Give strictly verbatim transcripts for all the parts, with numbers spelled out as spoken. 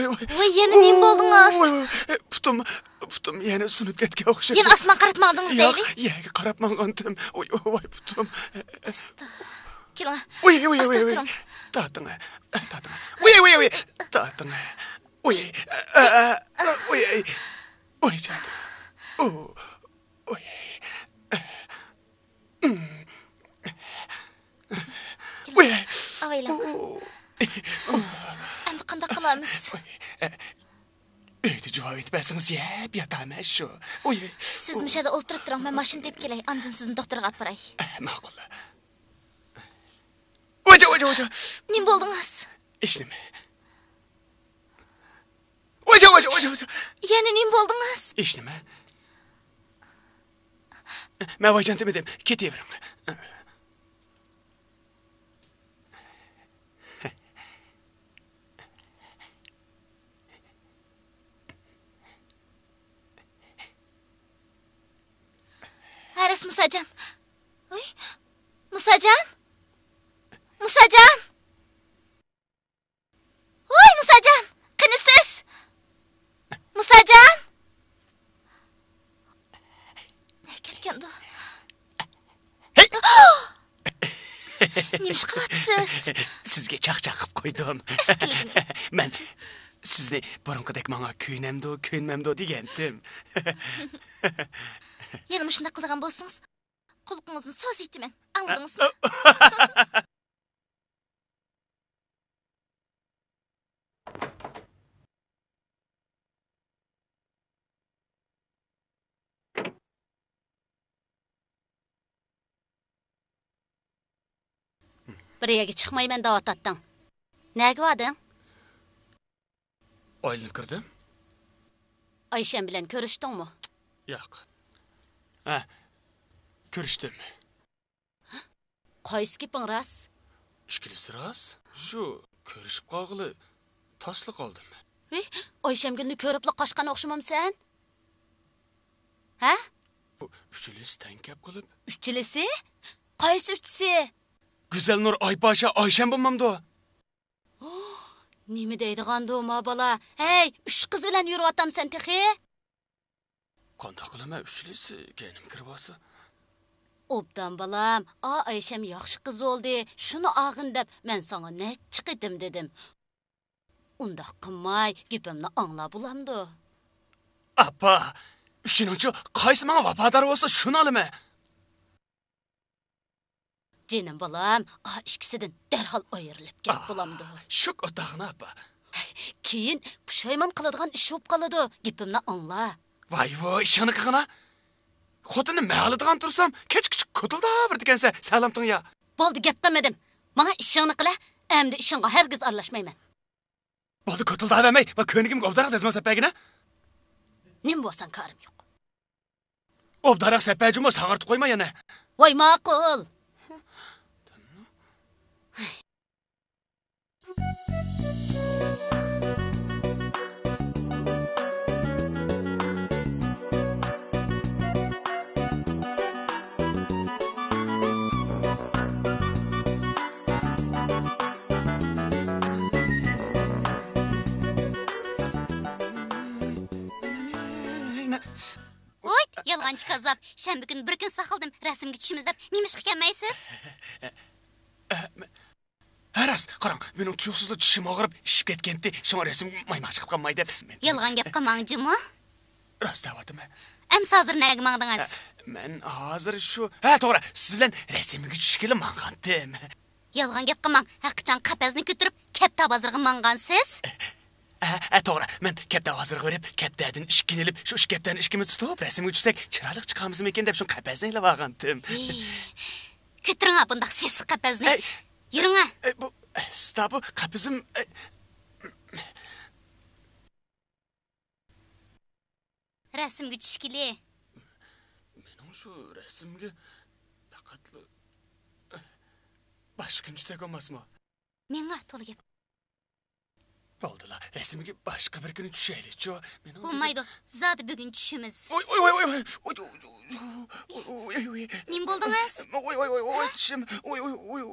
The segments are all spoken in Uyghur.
ۋاي، يەنە نېمە بولدىڭىز؟ ۋاي، ۋاي، پۇتۇم، پۇتۇم يەنە سۇنۇپ كەتكەن ئوخشايدۇ. يەنە ئاسمانغا قاراپ ماڭدىڭىز دەيلى. ياق، يەرگە قاراپ ماڭغانتىم. ۋاي، ۋاي، ۋاي، پۇتۇم. ئاستا. كېلىڭ. ۋاي، ۋاي، ئاستا ۋاي، ۋاي. تۇرۇڭ. تارتىڭ، تارتىڭ. ۋاي، ۋاي، ۋاي، تارتىڭ. ۋاي، ۋاي، ۋاي، ۋاي جان. ئۇ، ۋاي. كېلىڭ، ئاۋايلاڭ. ئەمدى قانداق قىلارمىز؟ ئۆيدە جاۋاب ئېيتىپ بەرسىڭىز يەپ ياتارمەن شۇ. سىز مۇشۇ يەردە ئولتۇرۇپ تۇرۇڭ، مەن ماشىنا تېپىپ كېلەي، ئاندىن سىزنى دوختۇرغا ئاپىراي. ماقۇل. ۋاجا، ۋاجا، ۋاجا. نېمە بولدىڭىز؟ ھېچنېمە. ۋاجا، ۋاجا، ۋاجا، ۋاجا. يەنە نېمە بولدىڭىز؟ ھېچنېمە. مەن ۋايجان دېمىدىم، كېتىۋېرىڭ. ھە، راست، مۇساجان. ۋاي، مۇساجان! مۇساجان! ۋاي، مۇساجان! قېنى سىز؟ مۇساجان! نەگە كەتكەندۇ؟ ھەي! نېمە ئىش قىلىۋاتىسىز؟ سىزگە چاقچاق قىلىپ قويدۇم. ئەسكىلىگىنى. مەن سىزنى بۇرۇنقىدەك ماڭا كۆيۈنەمدۇ، كۆيۈنمەمدۇ دېگەنتىم. يەنە مۇشۇنداق قىلىدىغان بولسىڭىز، قۇلىقىڭىزنى سوزۇۋېتىمەن. ئاڭلىدىڭىزمۇ؟ بىر يەرگە چىقمايمەن دەۋاتاتتىڭ. نەگە باردىڭ؟ ئايلىنىپ كىردىم. ئايشەم بىلەن كۆرۈشتۈڭمۇ؟ ياق. ھە، كۆرۈشتۈم. قايسى گېپىڭ راست؟ ئىككىلىسى راست. شۇ كۆرۈشۈپ قالغىلى تاسلا قالدىم. ھېي، ئايشەمگۈلنى كۆرۈپلا قاچقان ئوخشىمامسەن؟ ھە؟ بۇ ئۈچىلىسى تەڭ كەپ قېلىپ. ئۈچىلىسى؟ قايسى ئۈچىسى؟ گۈزەلنۇر، ئايپاشا، ئايشەم بولمامدۇ؟ نېمە دەيدىغاندۇ ما بالا؟ ھەي، ئۈچ قىز بىلەن يۈرۈۋاتامسەن تېخى؟ قانداق قىلىمەن، ئۈچىلىسى كەينىمگە كىرىۋالسا؟ ئوبدان بالام، ئا ئايشەم ياخشى قىز بولدى، شۇنى ئالغىن دەپ مەن ساڭا نەچچە قېتىم دېدىم. ئۇنداق قىلماي، گېپىمنى ئاڭلا بولامدۇ؟ ئاپا، ئۈچىنىڭچۇ قايسى ماڭا ۋاپادار بولسا، شۇنى ئالىمەن. جېنىم بالام، ئا ئىككىسىدىن دەرھال ئايرىلىپ كەت، بولامدۇ؟ شۇك ئوتاغنا ئاپا. كېيىن پۇشايمان قىلىدىغان ئىش بولۇپ قالىدۇ. گېپىمنى ئاڭلا. ۋاي ۋۇ، ئىشىڭنى قىلغىنا. خوتۇننى مەن ئالىدىغان تۇرسام، كەچ كۈچۈك كوتۇلداۋېرىدىكەنسەن، سەلامتىڭ يا. بولدى، گەپ قىلمىدىم. ماڭا ئىشىڭنى قىلە، ئەمدى ئىشىڭغا ھەرگىز ئارىلاشمايمەن. بولدى، كوتۇلداۋەرمەي، ما كۆينىكىمگە ئوبدانراق دەزمال سەپ بەرگىنە. نېمە بولساڭ كارىم يوق. ئوبدانراق سەپ بەر جۇمۇ، ساغارتىپ قويما يەنە. ۋاي ماقۇل. ۋوي، يالغانچى كاززاپ، شەنبە كۈنى بىر كۈن ساقلىدىم، رەسىمگە چۈشىمىز دەپ، نېمىشقا كەلمەيسىز؟ ھە، راست، قاراڭ، مېنىڭ تۇيۇقسىزلا چىشىم ئاغرىپ، ئىششىپ كەتكەنتى، شۇڭا رەسىمگە ماڭماي چىقىپ قالماي دەپ. يالغان گەپ قىلماڭ جۇمۇ. راست دەۋاتىمەن. ئەمسە ھازىر نەگە ماڭدىڭىز؟ ھە، مەن ھازىر شۇ، ھە، توغرا، سىز بىلەن رەسىمگە چۈشكىلى ماڭغانتىم. يالغان گەپ قىلماڭ، ھەقىچان قەپەسنى كۆتۈرۈپ، كەپتە بازىرىغا ماڭغانسىز. ھە، ھە، توغرا، مەن كەپتە بازىرىغا بېرىپ، كەپتەدىن ئىككىنى ئېلىپ، شۇ ئىككى كەپتەرنى ئىككىمىز تۇتۇپ، رەسىمگە چۈشسەك، چىرايلىق چىقارمىزمىكىن دەپ، شۇ قەپەسنى ئېلىۋالغانتىم. ھېي، كۆتۈرۈڭە بۇنداق سېسىق قەپەسنى. ئەي، يۈرۈڭە. ئەي، بۇ، ئەستا بۇ قەپىسىم، ئەي. رەسىمگە چۈشكىلى. مېنىڭ شۇ رەسىمگە پەقەتلا باشقا كۈن چۈشسەك بولماسمۇ؟ مېڭە تولا گەپ. بولدىلا، رەسىمگە باشقا بىر كۈنى چۈشەيلىچۇ. مېنىڭ بولمايدۇ، زادى بۈگۈن چۈشىمىز. ۋوي، ۋوي، ۋوي، ۋوي، ۋوي. ۋوي، ۋوي، ۋوي، ۋوي. نېمە بولدىڭىز؟ ۋوي، ۋوي، ۋوي، ۋوي، چىشىم. ۋوي، ۋوي، ۋوي،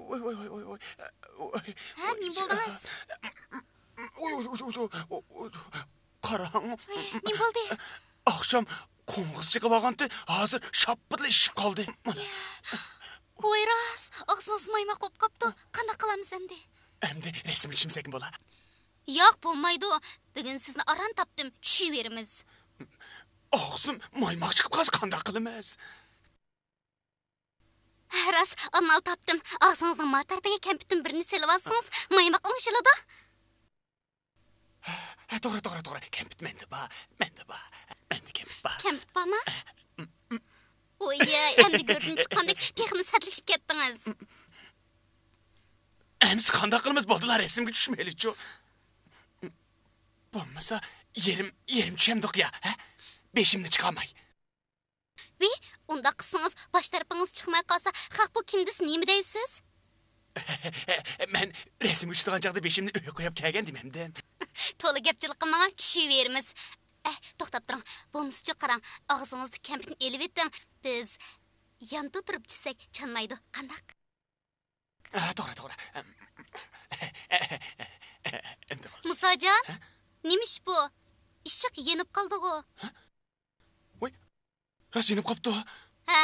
ۋوي. ھە، نېمە بولدىڭىز؟ ئۇي، ئۇي، ئۇي، ئۇي، ئۇي، ئۇي. قاراڭ. ۋەي، نېمە بولدى؟ ئاخشام قوڭغۇز چېقىۋالغانتى، ھازىر شاپپىدىلا ئىششىپ قالدى. مانا. ۋايراس، ئاغزىڭىز مايماق بولۇپ قاپتۇ. قانداق قىلامىز ئەمدى؟ ئەمدى رەسىمگە چۈشمىسەكمۇ بولا؟ ياق، بولمايدۇ. بۈگۈن سىزنى ئاران تاپتىم، چۈشۈۋېرىمىز. ئاغزىم مايماق چىقىپ قالسا قانداق قىلىمىز؟ ھە، راست، ئامال تاپتىم. ئاغزىڭىزنىڭ ما تەرىپىگە كەمپۈتتىن بىرنى سېلىۋالسىڭىز، مايماق ئوڭشىلىدۇ. ھە، توغرا، توغرا، توغرا. كەمپۈت مەندە بار، مەندە بار. مەندە كەمپۈت بار. كەمپۈت بارمۇ؟ ۋوي، ئەمدى گۆردىن چىققاندەك تېخىمۇ سەتلىشىپ كەتتىڭىز. ئەمىسە قانداق قىلىمىز؟ بولدىلا، رەسىمگە چۈشمەيلىچۇ. بولمىسا، يېرىم، يېرىم چۈشەمدۇق يا، ھە؟ بېشىمنى چىقارماي. ۋى، ئۇنداق قىلسىڭىز، باش تەرىپىڭىز چىقماي قالسا، خەق بۇ كىم دېسە نېمە دەيسىز؟ مەن رەسىمگە چۈشىدىغان چاغدا بېشىمنى ئۆيگە قويۇپ كەلگەن دېمەمدىم. تولا گەپ جىلىقى ماڭا، چۈشۈۋېرىمىز. ئەھ، توختاپ تۇرۇڭ. بولمىسىچۇ قاراڭ، ئاغزىڭىزدا كەمپۈتنى ئېلىۋېتىڭ. بىز ياندا تۇرۇپ چۈشسەك چانمايدۇ. قانداق؟ ھە، توغرا، توغرا. ئەمدى بولدى. مۇساجان، ھە؟ نېمە ئىش بۇ؟ ئىششىق يېنىپ قالدىغۇ. ھە؟ ۋاي، راست يېنىپ قاپتۇ. ھە،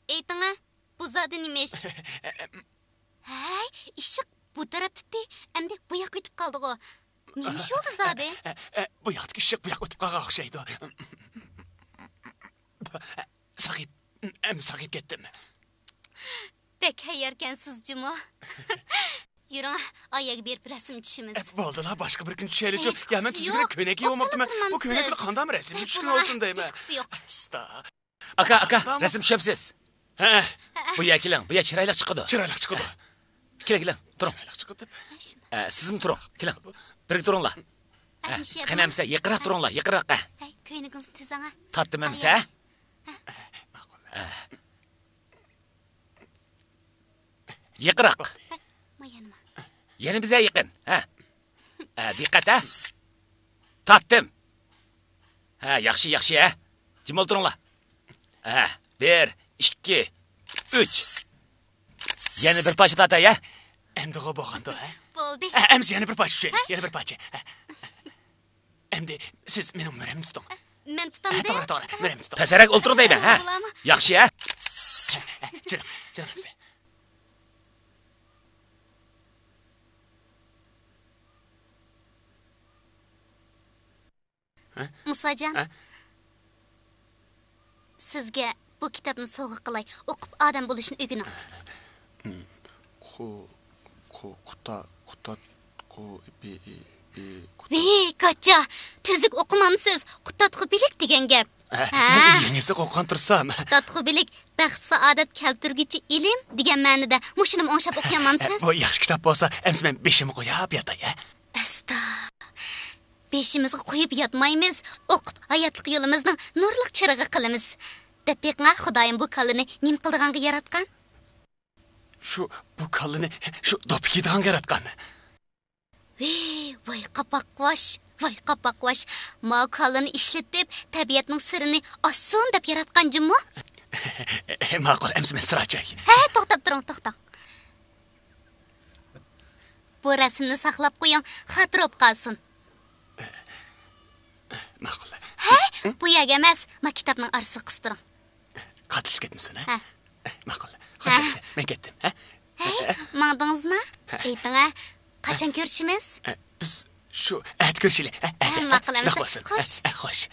ئېيتىڭە، بۇ زادى نېمە ئىش؟ ھەي، ئىششىق بۇ تەرەپتىتى، ئەمدى بۇ ياققا ئۆتۈپ قالدىغۇ. نېمە ئىش بولدى زادى؟ بۇ ياقتىكى ئىششىق بۇ ياققا ئۆتۈپ قالغان ئوخشايدۇ. ساقىيىپ، ئەمدى ساقىيىپ كەتتىم. بەك ھەيياركەنسىز جۇمۇ. يۈرۈڭ، ئايەگە بېرىپ رەسىم چۈشىمىز. ئە، بولدىلا، باشقا بىر كۈن چۈشەيلىچۇ. يا، مەن تۈزۈك بىر كۆينەك يېيىۋالماپتىمەن. بۇ كۆينەكلەر قانداقمۇ رەسىمگە چۈشكىلى بولسۇن دەيمەن. ھېچقىسى يوق. ئاستا. ئاكا، ئاكا، رەسىم چۈشەمسىز؟ ھە. بۇ يەرگە كېلىڭ، بۇ يەر چىرايلىق چىقىدۇ. چىرايلىق چىقىدۇ. كېلىڭ، كېلىڭ، تۇرۇڭ. چىرايلىق چىقىدۇ. ئە، سىزمۇ تۇرۇڭ، كېلىڭ. بىرگە تۇرۇڭلار. ئە، قېنى ئەمىسە، يېقىنراق تۇرۇڭلار، يېقىنراق، ئە. ھەي، كۆينىكىڭىزنى تىزىڭە. تارتتىم ئەمىسە، ھە؟ ماقۇل. يېقىنراق. ھە، ما يەنىما. يەنە بىزگە يېقىن، ھە؟ ھە، دىققەت، ھە؟ تارتتىم. ھە، ياخشى، ياخشى، ھە؟ جىم ئولتۇرۇڭلار. ھە، بىر، ئىككى، ئۈچ. يەنە بىر پارچە تارتاي، ھە؟ ئەمدىغۇ بولغاندۇ، ھە؟ بولدى. ھە، ئەمىسە يەنە بىر پارچە چۈشەيلى، يەنە بىر پارچە. ھە. ئەمدى سىز مېنىڭ مۈرەمنى تۇتۇڭ. مەن تۇتامدۇ؟ ھە، توغرا، توغرا، مۈرەمنى تۇتۇڭ. پەسرەك ئولتۇرۇڭ دەيمەن، ھە؟ بولامۇ؟ ياخشى، ھە؟ ھە، ھە، جۈرۈڭ، جۈرۈڭ سىز. ھە؟ مۇساجان، ھە؟ سىزگە بۇ كىتابنى سوۋغا قىلاي، ئوقۇپ ئادەم بولۇشنى ئۆگىنىڭ. قۇ، قۇ، قۇتا، قۇتا، قۇ، بى، بى، قۇتا. ۋى، گاچا، تۈزۈك ئوقۇمامسىز؟ قۇتادغۇ بىلىك دېگەن گەپ. ھە؟ يېڭىسى ئوقۇغان تۇرسام. قۇتادغۇ بىلىك، بەخت سائادەت كەلتۈرگۈچى ئىلىم دېگەن مەنىدە. مۇشۇنىمۇ ئوڭشاپ ئوقۇيالمامسىز؟ بۇ ياخشى كىتاب بولسا، ئەمىسە مەن بېشىمغا قويۇپ ياتاي، ھە؟ ئەستا. بېشىمىزغا قويۇپ ياتمايمىز، ئوقۇپ ھاياتلىق يولىمىزنىڭ نۇرلۇق چىرىغى قىلىمىز. دەپ بېقىڭا، خۇدايىم بۇ كالىنى نېمە قىلىدىغانغا ياراتقان؟ شۇ، بۇ كالىنى شۇ دوپپا كىيىدىغانغا ياراتقان. ۋىي، ۋاي قاپاقۋاش، ۋاي قاپاقۋاش. ماۋۇ كالىنى ئىشلىتىپ، تەبىئەتنىڭ سىرىنى ئاچسۇن دەپ ياراتقان جۇمۇ. ماقۇل، ئەمىسە مەن سىر ئاچاي. ھە، توختاپ تۇرۇڭ، توختاڭ. بۇ رەسىمنى ساقلاپ قويۇڭ، خاتىرە بولۇپ قالسۇن. ماقۇل. ھەي، بۇ يەرگە ئەمەس، ما كىتابنىڭ ئارىسىغا قىستۇرۇڭ. قاتلىشىپ كەتمىسۇن، ھە؟ ھە. ماقۇل. خوش، ھە. ئەمىسە، مەن كەتتىم، ھە؟ ھەي، ماڭدىڭىزمۇ؟ ھە. ئېيتىڭە، قاچان كۆرۈشىمىز؟ ھە، بىز شۇ ئەتە كۆرۈشىلى. ھە، ھە، ئەتە، ھە، ماقۇل شۇنداق ئەمىسە. بولسۇن. خوش. ھە، ھە، خوش.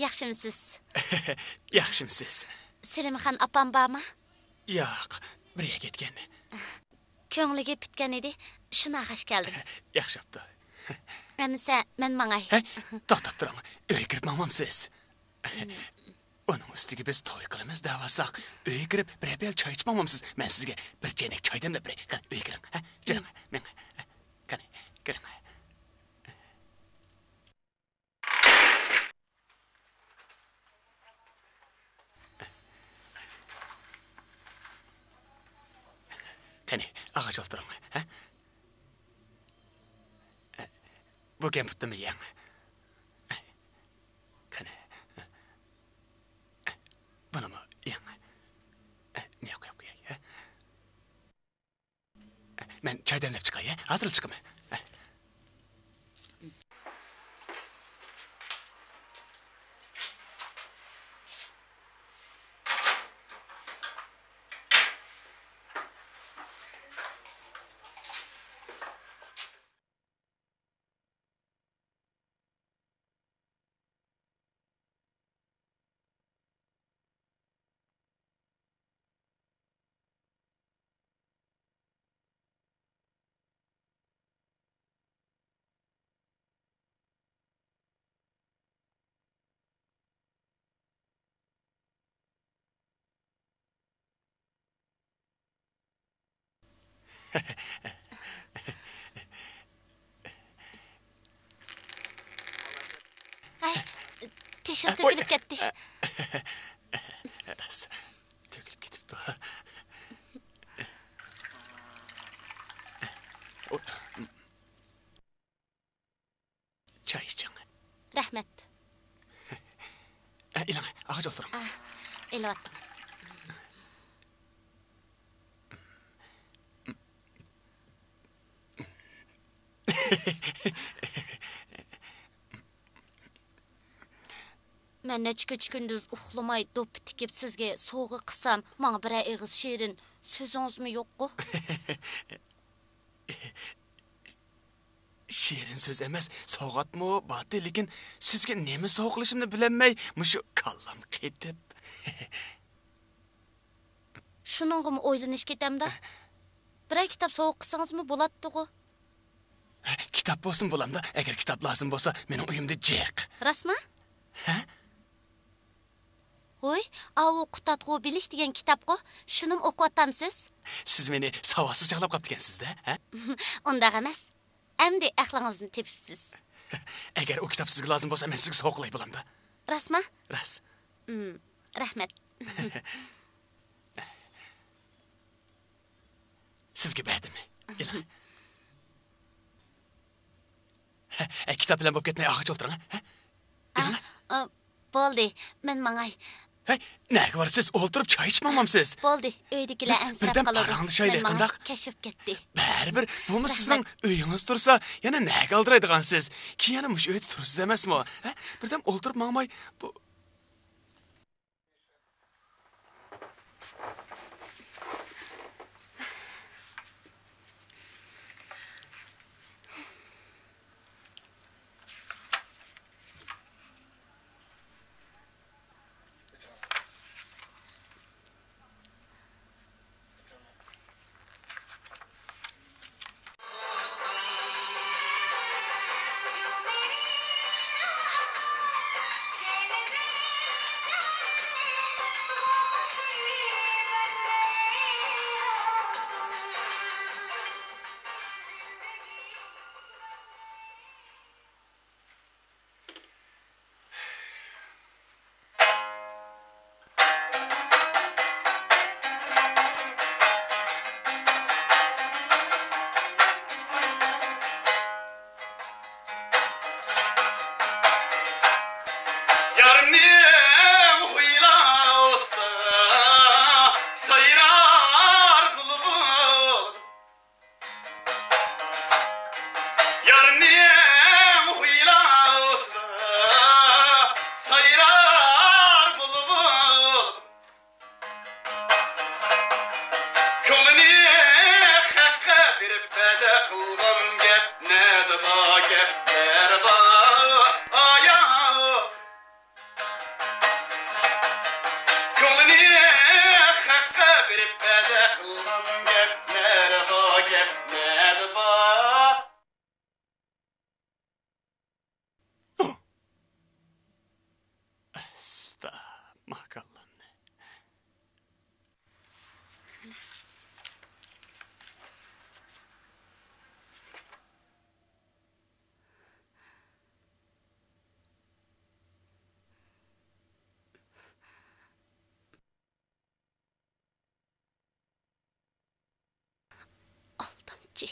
ياخشىمسىز؟ ياخشىمسىز؟ سېلىمخان ئاپام بارمۇ؟ ياق، بىر يەرگە كەتكەن. كۆڭلىگە پۈتكەن ئىدى، شۇنى ئالغاچ كەلدىم. ياخشى بوپتۇ. ئەمىسە، مەن ماڭاي. ھەي، توختاپ تۇرۇڭ. ئۆيگە كىرىپ ماڭمامسىز؟ ئۇنىڭ ئۈستىگە بىز توي قىلىمىز دەۋاتساق، ئۆيگە كىرىپ بىرەر پىيالە چاي ئىچىپ ماڭمامسىز؟ مەن سىزگە بىر چەينەك چاي دەملەپ بېرەي. قېنى، ئۆيگە كىرىڭ. ھە، كىرىڭ. مېڭىڭ. قېنى، كىرىڭ. قېنى، بۇ كەمپۈتنىمۇ يەڭ. قېنى، بۇنىمۇ يەڭ. مېنى قويۇپ قوياي. مەن چاي دەملەپ چىقاي، ھازىرلا چىقىمەن. ھەي، تېشىغا تۆكۈلۈپ كەتتى. راست، تۆكۈلۈپ كېتىپتۇ. چاي ئىچىڭ. رەھمەت. ئە، ئېلىڭ، ئاغاچ ئولتۇرۇڭ. ئا، ئېلىۋاتتىم. مەن نەچچە كېچە كۈندۈز ئۇخلىماي دوپپا تىكىپ سىزگە سوۋغا قىلسام، ماڭا بىرەر ئېغىز شېرىن سۆزىڭىزمۇ يوققۇ؟ شېرىن سۆز ئەمەس، سوۋغاتمۇ باتى، لېكىن سىزگە نېمە سوۋغا قىلىشىمنى بىلەلمەي، مۇشۇ كاللام قېتىپ. شۇنىڭغىمۇ ئويلىنىش كېتەمدۇ؟ بىرەر كىتاب سوۋغا قىلسىڭىزمۇ بولاتتىغۇ. كىتاب بولسىمۇ بولامدۇ؟ ئەگەر كىتاب لازىم بولسا، مېنىڭ ئۆيۈمدە جىق. راستمۇ؟ ھە؟ ھوي، ئاۋۇ قۇتادغۇ بىلىك دېگەن كىتابقۇ، شۇنىمۇ ئوقۇۋاتامسىز؟ سىز مېنى ساۋاتسىز چاغلاپ قاپتىكەنسىز-دە، ھە؟ ئۇنداق ئەمەس. ئەمدى ئەقلىڭىزنى تېپىپسىز. ئەگەر ئۇ كىتاب سىزگە لازىم بولسا، مەن سىزگە سوۋغا قىلاي بولامدۇ؟ راستما؟ راست. ئىم، رەھمەت. سىزگە بەردىم. ئېلىڭ. ھە، كىتاب بىلەن بولۇپ كەتمەي ئاغاچ ئولتۇرۇڭ، ھە؟ ئا، ئېلىڭ. ئا، بولدى، مەن ماڭاي. ھەي، نەگە بارىسىز؟ ئولتۇرۇپ چاي ئىچىپ ماڭمامسىز؟ بولدى، ئۆيدىكىلەر ئەنسىرەپ قالىدۇ. بىردەم پاراڭلىشايلى، قانداق؟ ماڭا كەچ بولۇپ كەتتى. بەرىبىر، بۇمۇ سىزنىڭ ئۆيىڭىز تۇرسا، يەنە نەگە ئالدىرايدىغانسىز؟ كېيىن يەنە مۇشۇ ئۆيدە تۇرىسىز ئەمەسمۇ؟ ھە؟ بىردەم ئولتۇرۇپ ماڭماي، بۇ. يارنىڭ خۇيلاسىدا سايرار بۇلبۇل. يارنىڭ خۇيلاسىدا سايرار بۇلبۇل. كۆڭلىنى خەققە بېرىپ ۋەدە قىلغان گەپ نەدە بار، گەپ نەدە بار، ئايا. كۆڭلىنى خەققە بېرىپ ۋەدە قىلغان گەپلەر بار، گەپلەر بار. ئەستا، ماكاللامنى. ئالدامچى.